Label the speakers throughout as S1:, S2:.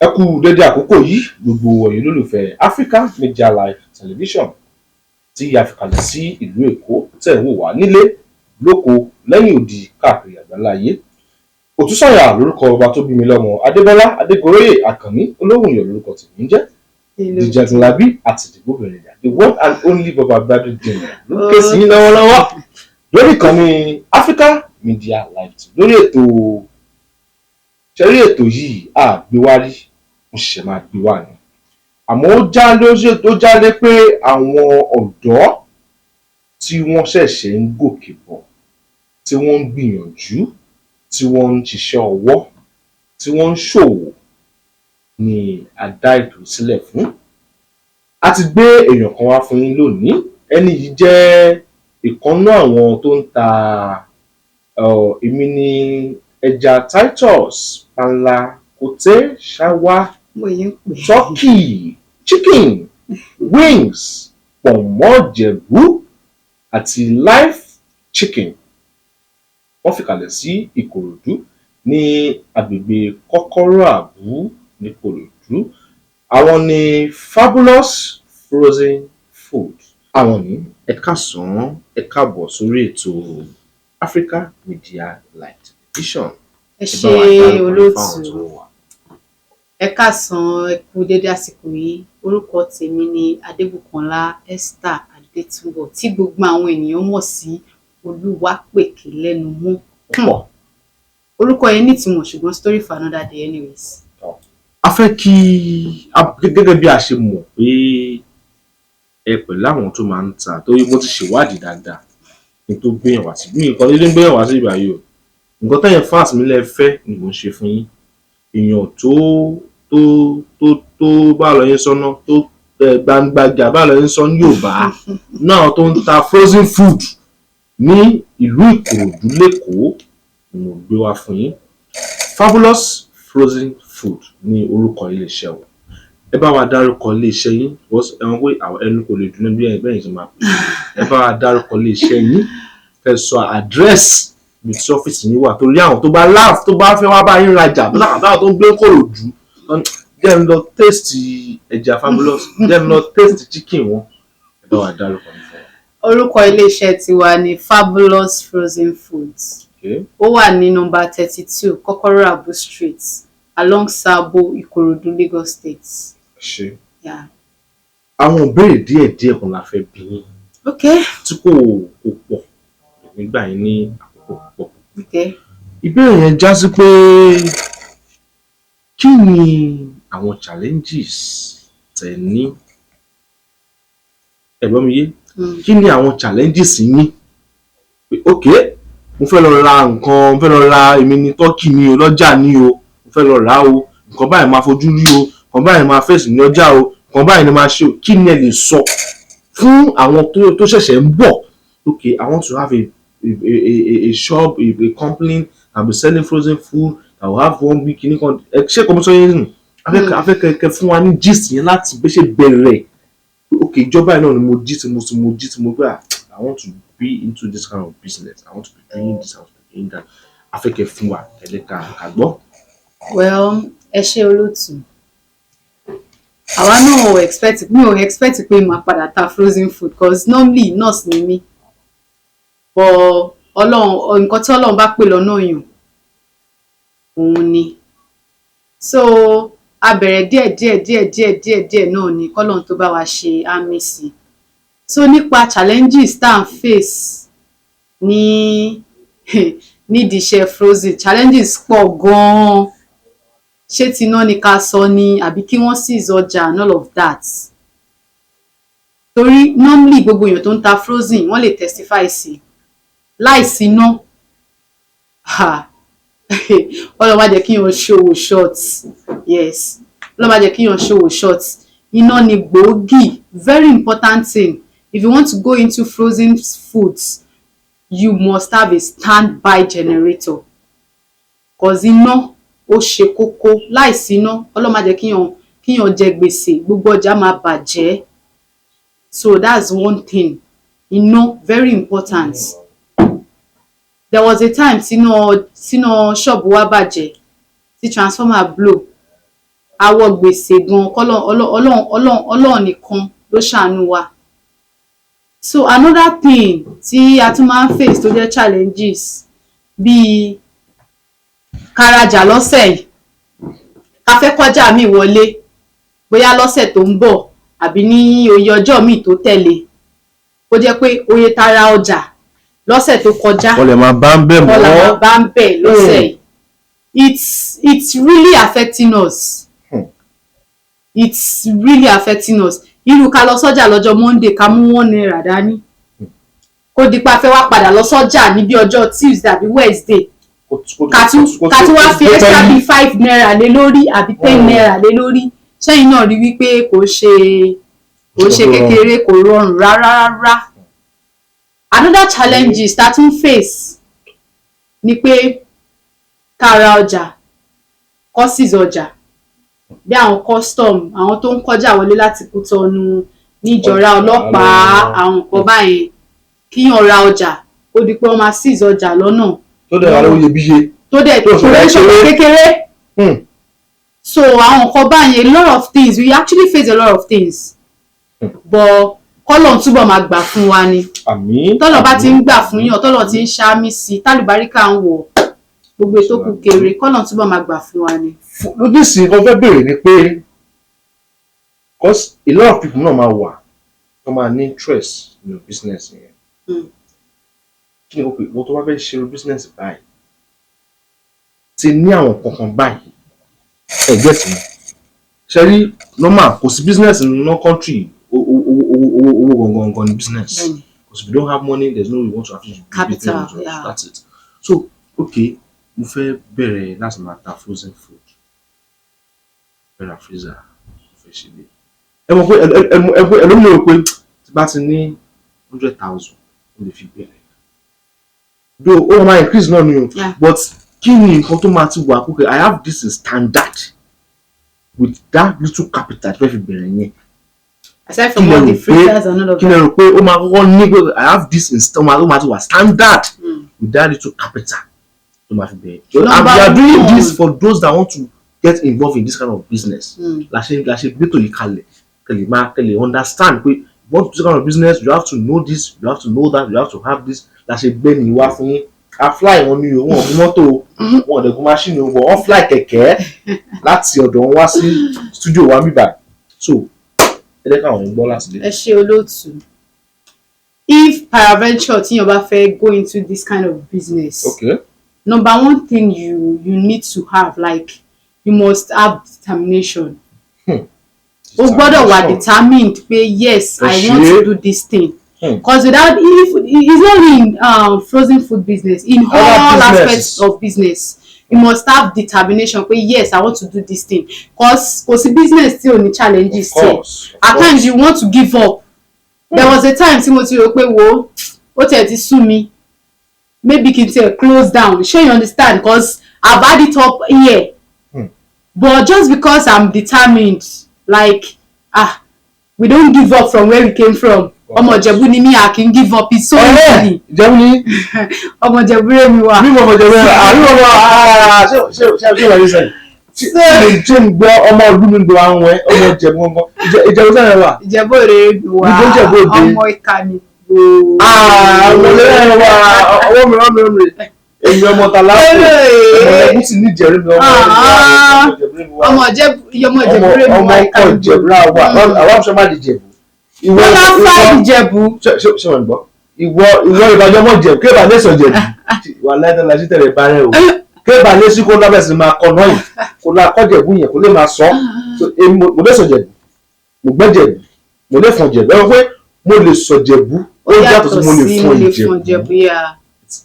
S1: Ẹ kú dédé àkókò yìí, gbogbo ẹ̀yin olólùfẹ́ Africa Media Live Television tí a fi kalẹ̀ sí ìlú Èkó, tẹ̀ ń wò wá nílé lóko, lẹ́yìn odi, káàkiri àgbáńlá ayé. Òtúsànyà lórúkọ ọba tó bí mi lọ́mọ, Adébọ́lá Adégoróyè Àkànní Olóhùnyọ̀ lórúkọ tèmi ń jẹ́. Dìjàgùnlábí àti ìdìbòbìnrin, the one and only Baba Gbadé Junior ló ké sí yín lọ́wọ́lọ́wọ́ lórí ìkànnì Africa Media Live TV lórí ètò ṣẹ́rí. Ètò yìí àgbéwárí, mo ṣẹ̀ṣẹ̀ máa gbé wá ni, àmọ́ ó já lóṣè tó jálé pé àwọn ọ̀dọ́ tí wọ́n ṣẹ̀ṣẹ̀ ń gòkè bọ̀, tí wọ́n ń gbìyànjú, tí wọ́n ń ṣiṣẹ́ ọwọ́, tí wọ́n ń ṣòwò ni a dá ètò yìí sílẹ̀ fún. A ti gbé èèyàn kan wá fún yín lónìí. Ẹni yìí jẹ́ ìkan nínú àwọn tó ń ta èmi ní ẹja Titus, panla, kòtẹ́, ṣáwá,
S2: Mo yìí ń pè.
S1: turkey, chicken wings, pọ̀nmọ́ Ìjẹ̀bú àti live chicken. Wọ́n fìkàlẹ̀ sí Ìkòròdú ní agbègbè Kọ́kọ́rọ́ Àbú nìkòròdú. Àwọn ní Fabulous Frozen Food. Àwọn ní ẹ káàsán, ẹ káàbọ̀ sórí ètò Africa Media Live Television.
S2: Ẹ
S1: Ẹ
S2: ṣe,
S1: bá wa dárúkọ yín
S2: olóòtú.
S1: fáwọn tó ń wà.
S2: Ẹ káàsán, ẹ kú dédé àsìkò yìí. Orúkọ tèmi ni Adébùkọ́lá Esther Adétúnbọ̀, tí gbogbo àwọn ènìyàn mọ̀ sí Olúwapèkélẹ́numọ́.
S1: Pọ̀.
S2: Orúkọ yẹn nítumọ̀, ṣùgbọ́n story for another day anyways.
S1: A fẹ́ kí gẹ́gẹ́ bí a ṣe mọ̀ pé ẹ pẹ̀lú àwọn tó máa ń ta, torí mo ti ṣèwádìí dáadáa kí n tó gbéyàn wá sí mi. Nǹkan dédé ń gbéyàn wá sí ìgbà yìí o. Nǹkan tẹ́yìn fans mi lẹ fẹ́ ni mò ń ṣe fún yín. Èèyàn tó bá lọ yín sọ́nà tó gbangba bá lọ yín sọ ní Yorùbá náà, tó ń ta frozen food ní ìlú Ìkòròdú l'Ékòó ni mo gbé wá fún yín. Fabulous Frozen Food ní orúkọ iléeṣẹ́ wọn. Ẹ bá wa dárúkọ iléeṣẹ́ yín, because ẹ mọ̀ pé àwọn ẹnu kò lè dùn bí ẹ̀yin bẹ́ẹ̀ ṣe máa pè é. Ẹ bá wa dárúkọ iléeṣẹ́ yín, kẹ́ sọ àdírẹ́sì ibi tí ọ́fíìsì yín wà, torí àwọn tó bá láàf tó bá fẹ́ wá bá yín rajà, láwọn tó ń gbé Kòròdú, jẹ́ ń lọ taste ẹja Fabulous, jẹ́ ń lọ taste chicken wọn. Ẹ bá wa dárúkọ ní fún wa.
S2: Orúkọ iléeṣẹ́ tiwa ni Fabulous Frozen Foods. Ó wà ní nọ́mbà 32 Kọ́kọ́rọ́ Abu Street, along Sabo, Ìkòròdú, Lagos State.
S1: Ṣe
S2: Yeah.
S1: àwọn ìbéèrè díẹ̀ díẹ̀ kan la fẹ́ bi yín tí kò pọ̀ nígbà yín ní àkókò púpọ̀. Ìbéèrè yẹn já sí pé, kí ni àwọn challenges tẹ́ ní? Ẹ gbọ́ mi yé?
S2: Mm.
S1: Kí ni àwọn challenges yín pé, ok, mo fẹ́ lọ ra nǹkan, mo fẹ́ lọ ra èmi ní turkey ní o, lọ́jà ní o, mo fẹ́ lọ rà o, nǹkan báyìí máa fojú rí o, nǹkan báyìí máa fèsì ní ọjà o, nǹkan báyìí ni máa ṣe o. Kí ni ẹ lè sọ fún àwọn tó ṣẹ̀ṣẹ̀ ń bọ̀? Ok, I want to have a shop, a company that be selling frozen food, that will have one week ní kan. Ẹ ṣé kò mọ sọ yẹn nù. Afẹ́ kẹ fún wa ní gist yẹn láti bẹ́ ṣe bẹ̀rẹ̀. Ok, ìjọba yìí náà ni mo jí tí mo tí mo jí tí mo gbà, I want to be into this kind of business, I want to be doing this, I want to be doing that. Afẹ́ kẹ fún wa ẹ̀lẹ́ ká gbọ́.
S2: Well, ẹ ṣé, olóòtú. Àwa náà ò expect, mi ò expect pé màá padà ta frozen food, cause normally nurse ni mí, but Ọlọ́run, nǹkan tí Ọlọ́run bá pè lọ́nà èèyàn òun ni. So a bẹ̀rẹ̀ díẹ̀ díẹ̀ díẹ̀ díẹ̀ díẹ̀ díẹ̀ náà ni kọ́lọ́run tó bá wa ṣe àmì sí. So nípa challenges tá à ń face ní nídìí iṣẹ́ frozen, challenges pọ̀ gan-an. Ṣé tiná ni ká sọ ni, àbí kí wọ́n seize ọjà and all of that? Torí normally gbogbo èèyàn tó ń ta frozen, wọ́n lè testify sí, láìsí iná, Ọlọ́run má jẹ́ kí èèyàn ṣòwò short. Yes, Ọlọ́run má jẹ́ kí èèyàn ṣòwò short. Iná ni gbòógì, very important thing. If you want to go into frozen foods, you must have a standby generator, cause iná ó ṣe kókó. Láìsí iná, Ọlọ́run má jẹ́ kíyàn jẹ gbèsè, gbogbo ọjà máa bàjẹ́. So that's one thing, iná, very important. There was a time tíná ṣọ́ọ̀bù wa bàjẹ́, tí transformer blow. Àwọ̀ gbèsè gan, kọ́lọ́ Ọlọ́run Ọlọ́run Ọlọ́run nìkan ló ṣàánú wa. So another thing tí a tún máa ń face tó jẹ́ challenges, bíi ká rajà lọ́sẹ̀ yìí, ká fẹ́ kọjá míì wọlé bóyá lọ́sẹ̀ tó ń bọ̀ àbí ní oye ọjọ́ míì tó tẹ̀lé, kó jẹ́ pé oye tá ra ọjà lọ́sẹ̀ tó kọjá
S1: Wọ́n lè máa bá ń bẹ̀ mọ́.
S2: Kọ́ la máa bá ń bẹ̀ lọ́sẹ̀ yìí. It's really affecting us. It's really affecting us. Irú ká lọ sọ́jà lọ́jọ́ Monday, ká mú ₦1 dání, kó di pa fẹ́ wá padà lọ sọ́jà ní bí ọjọ́ Tuesday àbí Wednesday, ká tún wá fi extra bíi ₦5 lé lórí àbí ten naira lé lórí. Sẹ́yìn náà rí wípé kò ṣe kékeré, kò rọrùn rárá rárá. Another challenges tá a tún face ni pé ká ra ọjà, costs ọjà, bí àwọn custom, àwọn tó ń kọjá wọlé láti Kútọ́nù, níjọra, ọlọ́pàá, àwọn nǹkan báyẹn. Kíyàn ra ọjà, ó di pé wọ́n máa seize ọjà lọ́nà.
S1: Tó dẹ̀ wà lówó iyebíye.
S2: Tó dẹ̀
S1: tó
S2: tó
S1: sọ̀rọ̀
S2: dẹ̀ ṣòwò
S1: kékeré.
S2: Kékeré. So àwọn nǹkan báyẹn, a lot of things, we actually face a lot of things, but kọ́lọ̀ túbọ̀ máa gbà fún wa ni.
S1: Àmín.
S2: Tọ́lọ̀ bá ti ń gbà fún yàn, tọ́lọ̀ ti ń ṣáámí sí i, tálùbáríkà ń wọ̀, gbogbo ètò kù kéré, kọ́lọ̀ túbọ̀ máa gbà fún wa ni.
S1: Lójúsìn kan fẹ́ béèrè ni pé, cause a lot of people náà máa wà tó máa ní interest nínú business yẹn. Kí ni o pè wọ́n tó bá fẹ́ ṣe irú business báyìí, ti ní àwọn kankan báyìí? Ẹ get me? Ṣe rí, normal, kò sí business nínú country, owó owó owó owó gangan gangan ni business. Because if you don't have money, there's no way you want to actually do
S2: Capital,
S1: business.
S2: Yeah.
S1: That's it. So okay, mo fẹ́ bẹ̀rẹ̀ láti máa ta frozen food, fẹ́ ra freezer, mo fẹ́ ṣe lé. Ẹ mọ̀ pé ẹ ẹ ẹ ẹ ló ń lérò pé tí bá ti ní 100,000, mo lè fi bẹ̀rẹ̀, though ó máa increase náà ni o. But kí ni nǹkan tó máa ti wà kókè, I have this in standard with that little capital tí fẹ́ fi bẹ̀rẹ̀ yẹn?
S2: Aside from
S1: Kí lẹ
S2: all the
S1: rò pé-
S2: freezers and all of
S1: Kí
S2: that.
S1: lẹ rò pé ó máa kọ́kọ́ ní pé I have this in ó máa ti wà standard with that little capital tó máa fi bẹ̀rẹ̀? So, and
S2: Number
S1: we are doing
S2: one.
S1: this for those that want to get involved in this kind of business. La ṣe gbé tòyí kalẹ̀ kẹ́ lè máa kẹ́ lè understand pé you want to do this kind of business, you have to know this, you have to know that, you have to have this. La ṣe gbé ní wá fún yín. A fly wọn ní o, wọn ò gun mọ́tò o, wọn ò dẹ̀ gun machine o, but wọ́n fly kẹ̀kẹ́ láti ọ̀dọ̀ wọn wá sí studio wa bíbà. So ẹ jẹ́ káwọn gbọ́ láti lé.
S2: Ẹ ṣe, olóòtú. If peradventure tíyàn bá fẹ́ go into this kind of business, number one thing you need to have, like, you must have determination. O gbọ́dọ̀ wà determined pé yes, I want to do this thing. Cause without, if it's not only in frozen food business, in
S1: Other
S2: all
S1: businesses.
S2: Aspects of business, you must have determination pé yes, I want to do this thing, cause kò sí business tí ò ní challenges
S1: Of
S2: tiẹ̀.
S1: course.
S2: At times you want to give up. There was a time tí mo ti rò pé, wo, ó tiẹ̀ ti sú mi, maybe kí n tiẹ̀ close down, ṣé you understand? Cause I've had it up here. But just because I'm determined, like, ah, we don't give up from where we came from. Ọmọ Ìjẹ̀bú ni mí, a kì í give up, it's so easily.
S1: Ìjẹ̀bú ni.
S2: Ọmọ Ìjẹ̀bú rẹ̀ mi wà.
S1: Mímọ ọmọ Ìjẹ̀bú rẹ̀ àbí ọmọ ṣé wà ní sẹ́yìn ṣe ṣe ń gbọ́ ọmọ ìlú mi gbọ́ àwọn ẹ ọmọ Ìjẹ̀bú gangan, Ìjẹ̀bú sẹ́yìn wà.
S2: Ìjẹ̀bú Òde mi wà.
S1: Níbo Ìjẹ̀bú Òde?
S2: Ọmọ ìka ni gbòó.
S1: Àwọn olóyè wa, ọwọ́ mi ọmọ mi, èmi ọmọ tàlàfò, ọmọ Ìjẹ̀bú sì ní Ìjẹ̀bú mi, ọmọ Ìjẹ̀bú mi wà.
S2: Ọmọ Ìjẹ̀bú, ọmọ Ìjẹ̀bú rẹ̀ mi
S1: ọmọ
S2: wà, ìka
S1: ọkọ
S2: ni
S1: Ìjẹ̀bú náà wà, àwọn àṣọ má di Ìjẹ̀bú. Ìwọ
S2: Bọ́lá fá Ìjẹ̀bú.
S1: Ṣé wọn gbọ́ ìwọ ìbàjẹ́ ọmọ Ìjẹ̀bú kébà lẹ́sọ̀ Ìjẹ̀bú wà láìpẹ́ la sí tẹ̀lé bá rẹ̀ o, kébà lẹ́sí kó lábẹ́ sí máa kọ náà yìí, kó la kọ́ Jẹ̀bú yẹn kó lè máa sọ. So èmi mo lè sọ Jẹ̀bú, mo gbẹ́ Jẹ̀bú, mo lè fọn Jẹ̀bú. Ẹ wọ́n pé mo lè sọ Jẹ̀bú, ó yàtọ̀ sí mo lè fọn
S2: Ìjẹ̀bú.
S1: Ìjẹ̀bú.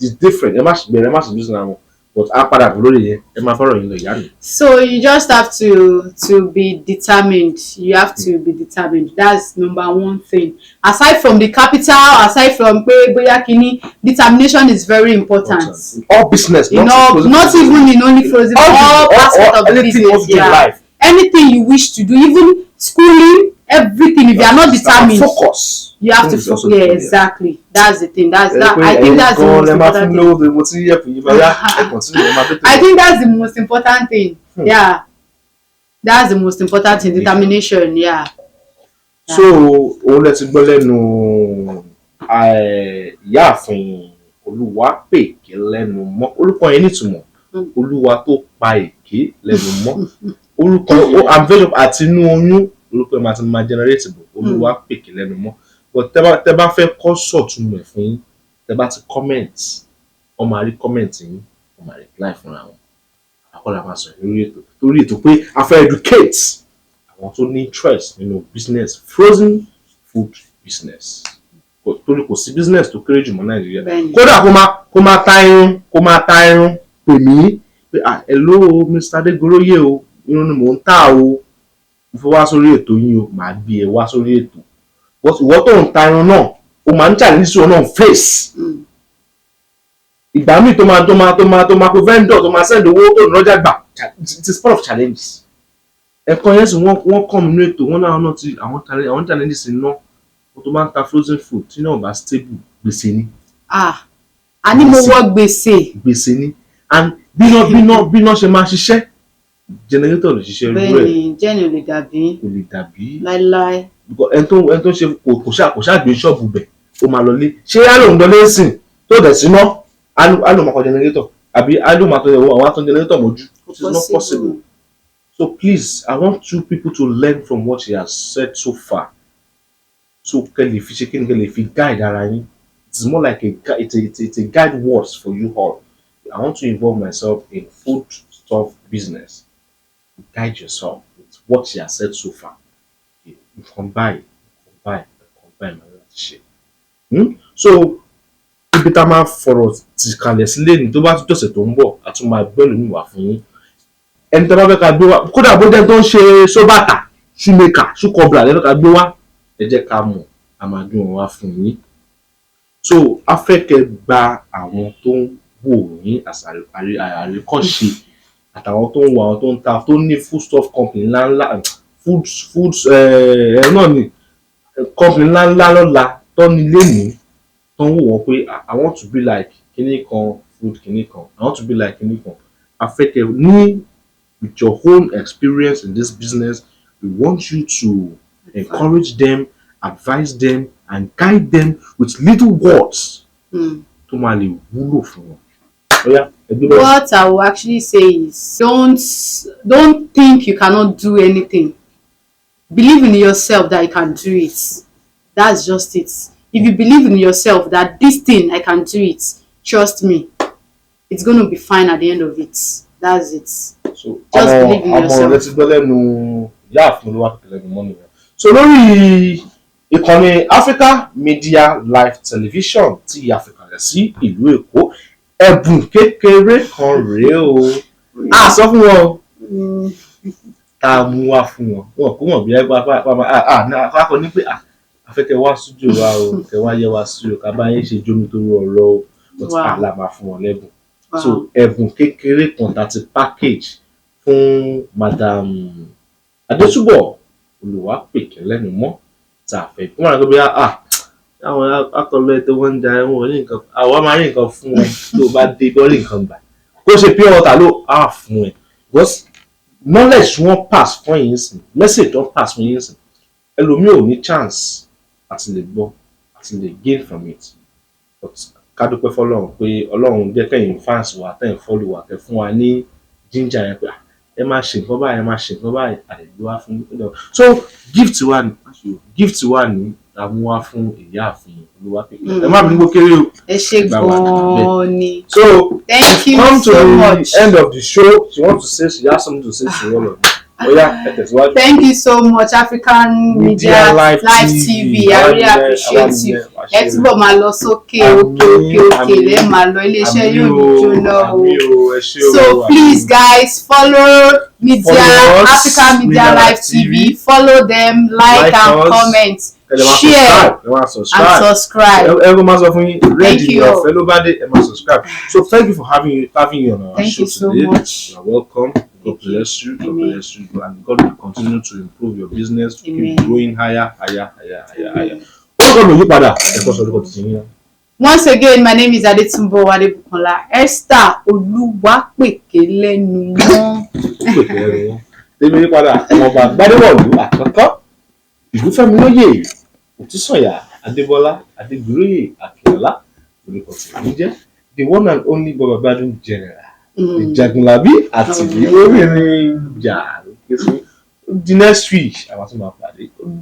S1: It's different. Ẹ má ṣe bẹ̀rẹ̀, ẹ má ṣe bí sinmi àwọn, but á padà bọ̀ lórí yẹn. Ẹ máa fọ́rọ̀ yín lọ, ìyá mi.
S2: So you just have to be determined. You have to be determined. That's number one thing. Aside from the capital, aside from pé bóyá kínní, determination is very important.
S1: In all business,
S2: In all, not even in only frozen, all aspects of the
S1: anything you want
S2: business.
S1: to do in life.
S2: Anything you wish to do, even schooling, everything. If you are not determined,
S1: focus.
S2: you have to
S1: Things also
S2: focus. Yeah,
S1: do, yeah.
S2: exactly. That's the thing. That's that. I think that's the most
S1: Ẹ máa fún
S2: important
S1: mi
S2: thing.
S1: lówó tó mo ti yẹ fún yín báyà. Ẹ continue, ẹ máa bẹ́tẹ̀.
S2: I think that's the most important thing. Yeah. That's the most important thing, determination, yeah.
S1: So òun lẹ ti gbọ́ lẹ́nu ìyáàfin Olúwapèké lẹ́nu mọ́. Orúkọ yẹn nítumọ̀. Olúwa tó pa èké lẹ́nu mọ́. Orúkọ I'm very sure àti inú oyún orúkọ yẹn máa ti máa generate bọ̀, Olúwapèké lẹ́nu mọ́. But tẹ́ bá fẹ́ kọ́ sọ̀túnmọ̀ ẹ̀ fún yín, tẹ́ bá ti comment, wọ́n máa rí comment yín, wọ́n máa reply fúnra wọn. Àkọlà máa sọ̀rọ̀ lórí ètò torí ètò pé a fẹ́ educate àwọn tó ní interest nínú business, frozen food business. Torí kò sí business tó kéré jù mọ́ Nàìjíríà. Kódà kó máa ta irun, kó máa ta irun, pè mí pé, "Ah, hello Mr. Adegoroye o, irun ni mò ń tà o, mo fẹ́ wá sórí ètò yín o." Màá gbé ẹ wá sórí ètò. But ìwọ tó ń ta irun náà, o máa ń challenge sí wọn náà face. Ìgbà míì tó máa pe vendor, tó máa send owó tó ní lọ́jà gbà. It is part of challenges. Ẹ̀kan yẹn sì wọ́n kọ́ mi nínú ètò wọn náà náà ti àwọn challenge, àwọn challenges iná. Wọ́n tó máa ń ta frozen food tí náà bá stable, gbèsè ni.
S2: Ah, àní mo wọ gbèsè.
S1: Gbèsè ni. And bíná ṣe máa ṣiṣẹ́, generator lè ṣiṣẹ́ irú ẹ̀.
S2: Bẹ́ẹ̀ni, jẹ́ni ò lè dàbí.
S1: Kò lè dàbí.
S2: Láíláí.
S1: Because ẹni tó ń ṣe kò ṣáà gbé ṣọ́ọ̀bù bẹ̀, ó máa lọlé. Ṣé á lòun lọlé sìn tó dẹ̀ síná, á lòun máa kọ generator, àbí á lòun máa tó àwọn á tún generator mọ́jú? It is not possible. So please, I want you people to learn from what he has said so far, so kẹ́ lè fi ṣe kí ni, kẹ́ lè fi guide ara yín. It's more like a gui- it's a, it's a, it's a guide words for you all. I want to involve myself in food stuff business. Guide yourself with what he has said so far. Nǹkan báyìí, nǹkan báyìí, nǹkan báyìí máa láti ṣe. So ibi tá a máa fọ̀rọ̀ tì kalẹ̀ sílé ní, tó bá tún dọ̀sẹ̀ tó ń bọ̀, a tún máa gbẹ́ lómi wá fún yín. Ẹni tó bá fẹ́ ká gbé wá, kódà bó jẹ́ tó ń ṣe sóbàtà, shoemaker, shoe cobbler lẹ́nu ká gbé wá, ẹ jẹ́ ká mọ̀, a máa gbé wọn wá fún yín. So a fẹ́ kẹ́ gba àwọn tó ń wò yín as àríkọ́ṣe, àtàwọn tó ń wo, àwọn tó ń ta, tó ní foodstuff company ńláńlá, food ẹ náà ni company ńláńlá lọ́la, tó ní lénìí, tó ń wò wọ́n pé, "I want to be like kinní kan food, kinní kan, I want to be like kinní kan." A fẹ́ kẹ́ ní with your own experience in this business, we want you to encourage them, advise them and guide them with little words tó máa lè wúlò fún wọn. Ó yá, ẹgbẹ́ bẹ́ẹ̀.
S2: What I will actually say is don't think you cannot do anything. Believe in yourself that you can do it. That's just it. If you believe in yourself that this thing, I can do it, trust me, it's gonna be fine at the end of it. That's it.
S1: So
S2: Just believe in
S1: àwọn
S2: yourself.
S1: ọ̀rẹ́ ti gbọ́ lẹ́nu ìyáàfin Olúwapèké lẹ́nu mọ́ nìyẹn. So lórí ìkànnì Africa Media Live Television tí a fi kalẹ̀ sí ìlú Èkó, ẹ̀bùn kékeré kan rèé o, a sọ fún wọn o, tá a mú wá fún wọn, wọn kó wọn bí ẹ bá bá a ní pé a fẹ́ kẹ́ wá studio wa o, kẹ́ wá yẹ wá studio, ká bá yín ṣe jómi tó rọ ọ̀rọ̀ o, but àlà máa fún wọn lẹ́bùn. So ẹ̀bùn kékeré kan tá a ti package fún Madam Adétúbọ̀ Olúwapèké lẹ́nu mọ́, tá a fẹ́ kí wọ́n rà pé àwọn akọlọ ètò wọn ń da wọn ò ní nǹkan, àwa máa rí nǹkan fún ẹ tó o bá dé bí wọ́n rí nǹkan gbà, kó ṣe pure water ló á fún ẹ, because knowledge wọ́n pass fún yín sìn, message wọ́n pass fún yín sìn, ẹlòmíì ò ní chance àti lè gbọ́, àti lè gain from it. But ká dúpẹ́ fọlọ́run pé Ọlọ́run jẹ́ kẹ́yìn fans wa, tẹ́yìn follow wa, kẹ́ fún wa ní ginger yẹn pé, "Ah, ẹ máa ṣe nǹkan báyìí, ẹ máa ṣe nǹkan báyìí." Àdẹ̀gbé wá fún yín. So gift wa ní la mú wá fún ìyáàfin Olúwapèké. Ẹ má bínú kó kéré o.
S2: Ẹ ṣé
S1: Ìgbà wà níbẹ̀.
S2: gan-an ni.
S1: So
S2: Thank you
S1: come to
S2: so
S1: the
S2: much.
S1: end of the show. She want to say, she has something to say to all of you. Oya, ẹ tẹ̀síwájú.
S2: Thank you so much, African Media Live TV. I really appreciate you. Ẹ túbọ̀ máa lọ sókè, òkè, òkè, òkè lẹ́ẹ̀ máa lọ. Iléeṣẹ́ yóò ní jóná o. So please guys, follow Media
S1: Follow us,
S2: African Media
S1: Media
S2: Live
S1: Live
S2: TV.
S1: TV.
S2: Follow them, like
S1: Like
S2: and
S1: us.
S2: comment, share
S1: Ẹ máa
S2: and
S1: subscribe.
S2: subscribe.
S1: Ẹ kó máa sọ fún yín ready
S2: you.
S1: Ọ̀fẹ́ ló bá dé, ẹ máa subscribe. So thank you for having you on our
S2: Thank
S1: show
S2: you so
S1: today.
S2: much.
S1: You are welcome. God
S2: Thank you.
S1: bless you. God
S2: Amen.
S1: bless you, and God will continue to improve your business, to
S2: Amen.
S1: keep growing higher, higher, higher, higher, higher. Orúkọ mi ò yí padà, ẹ̀kọ́ sọ orúkọ tuntun yín náà.
S2: Once again, my name is Adetunbo Adebukola Esther Oluwapeke lẹ́nu mọ́.
S1: Ó pè é lẹ́nu wọn. Tèmi yí padà, ọmọọba Gbádébọ̀lú àkọ́kọ́, Ìlúfẹ́mi lóyè Òtúsànyà Adébọ́lá Adégbòróyè Akínọlá orúkọ tèmi jẹ́, the one and only Baba Gbadun General, the Jagunlabi àti ìlóbìnrin jà lókè sí. Di next week, àwọn tó máa pàdé, ó dà.